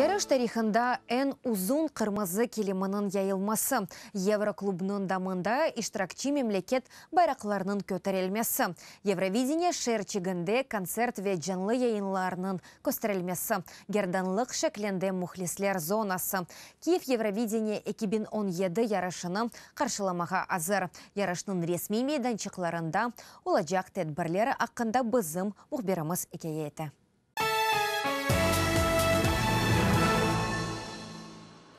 Yarış tarihında eñ uzun qırmızı kiliminiñ yayılması, Yevroklubnıñ damında iştirakçi memleket bayraqlarınıñ köterilmesi, Yevrovideniye şeerçiginde kontsert ve canlı yayınlarnıñ kösterilmesi, gerdanlıq şeklinde mühlisler zonası, Kiyev Yevrovideniye 2017 yarışını qarşılamağa azır. Yarışnıñ resmiy meydançıqlarında olacaq tedbirler aqqında bizim mühbirimiz ikâye ete.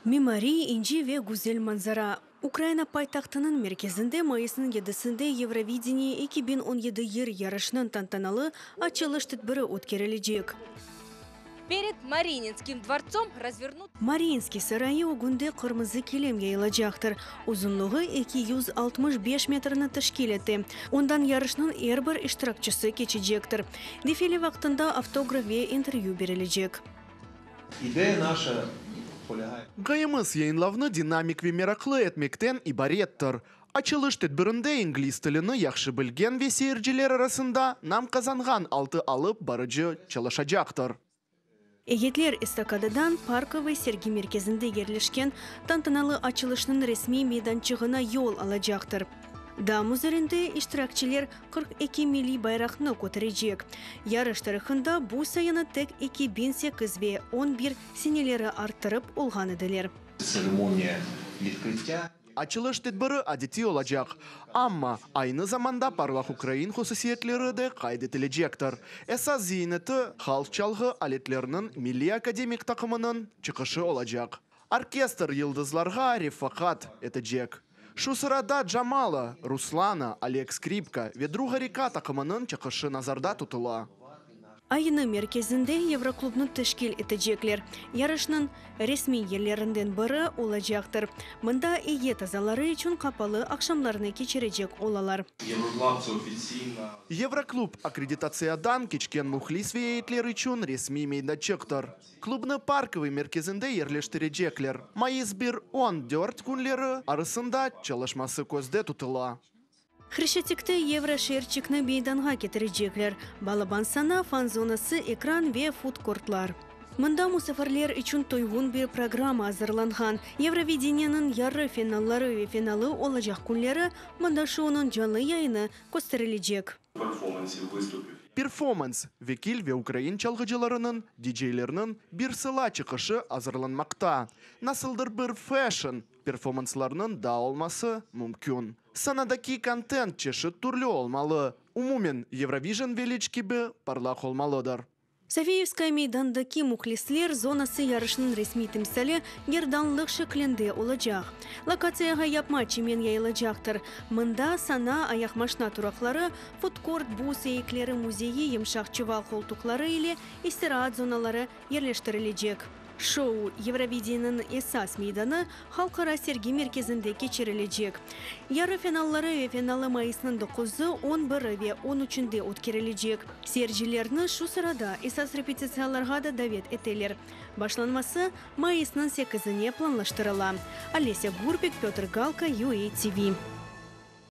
Mimariy, inci ve güzel manzara. Ukraina paytahtınıñ merkezinde mayısnıñ yedisinde Yevrovideniye 2017 yır yarışınıñ tantanalı açılış tedbiri ötkerilecek. Перед Мариинским дворцом развернут... Mariinskiy sarayı ögünde qırmızı kilim yayılacaqtır. Uzunlığı 265 metrni teşkil ete. Ondan yarışnıñ er bir iştirakçisi keçecektir. Defile vaqtında avtograf ve intervyü berilecek. İdeya naşa polâgає. Ğayemiz yayınlavnı dinamik ve meraqlı etmekten ibarettir. Açılış tedbirinde ingliz tilini yahşı bilgen ve seyirciler arasında nam qazanğan altı alıp barıcı çalışacaqtır. Eyyetler estakadadan Parkovıy sergi merkezinde yerleşken tantanalı açılışnıñ resmiy meydançığına yol alacaqtır. Dam üzerinde iştirakçiler 42 milliy bayraqnı köterecek. Yarış tarihında bu sayını tek 2008 ve 11 seneleri arttırıp olğan ediler. Tseremoniya відкриття. Açılış tedbiri adetiy olacaq, amma aynı zamanda parlaq ukrain hususiyetleri de qayd etilecektir. Esas ziyneti halq çalğı aletleriniñ milliy akademik taqımınıñ çıqışı olacaq. Orkestr yıldızlarğa refaqat etecek. Şu sırada Jamala, Ruslana, Oleg Skripka ve Druga reka taqımınıñ çıqışı nazarda tutula. Aynı merkezinde Yevroklubnı teşkil etecekler. Yarışnıñ resmiy yerlerinden biri olacaqtır. Mında eyyet azaları içün qapalı aqşamlarnı keçirecek olalar. Євроклаб це офіційна Yevroklub akkreditatsiyadan keçken mühlis ve eyyetler içün resmiy meydançıqtır. Klubnı Parkovıy merkezinde yerleştirecekler. Mayıs 1 14 künleri arasında çalışması közde tutula. Hreşçatikte yevroşeerçikni meydanğa ketirecekler. Balaban sana, fan-zonası, ekran ve fud-kortlar. Mında musafirler içün toyğun bir programma azırlanğan. Yevrovideniyeniñ yarı finalları ve finalı olacaq künleri mında şounıñ canlı yayını kösterilecek. перформансів, виступів. Performans, vekil ve ukrain çalğıcılarınıñ, diceylerniñ bir sıla çıqışı azırlanmaqta. Nasıldır bir fashion performanslarnıñ da olması mümkün. Sanadaki kontent çeşit türlü olmalı. Umumen Eurovision Village kibi parlaq olmalıdır. Sofiyevskaya meydandaki mühlisler zonası yarışnıñ resmiy timsali gerdanlıq şeklinde olacaq. Lokatsiyağa yapma çimen yayılacaqtır. Mında sana ayaqmaşina turaqları, fud-kort, buz eykeli müzeyi, yımşaq çuval qoltuqları ile istiraat zonaları yerleştirilecek. Şou Yevrovideniyeniñ esas meydanı Halqara sergi merkezinde keçirilecek. Yarı finalları ve finalı mayısnıñ 9-ı, 11-i ve 13-ünde ötkerilecek. Seyircilerni şu sırada esas repetitsiyalarğa da davet eteler. Başlanması mayısnıñ 8-ine planlaştırıla. Olesya Gurpik, Petr Galka, UATV.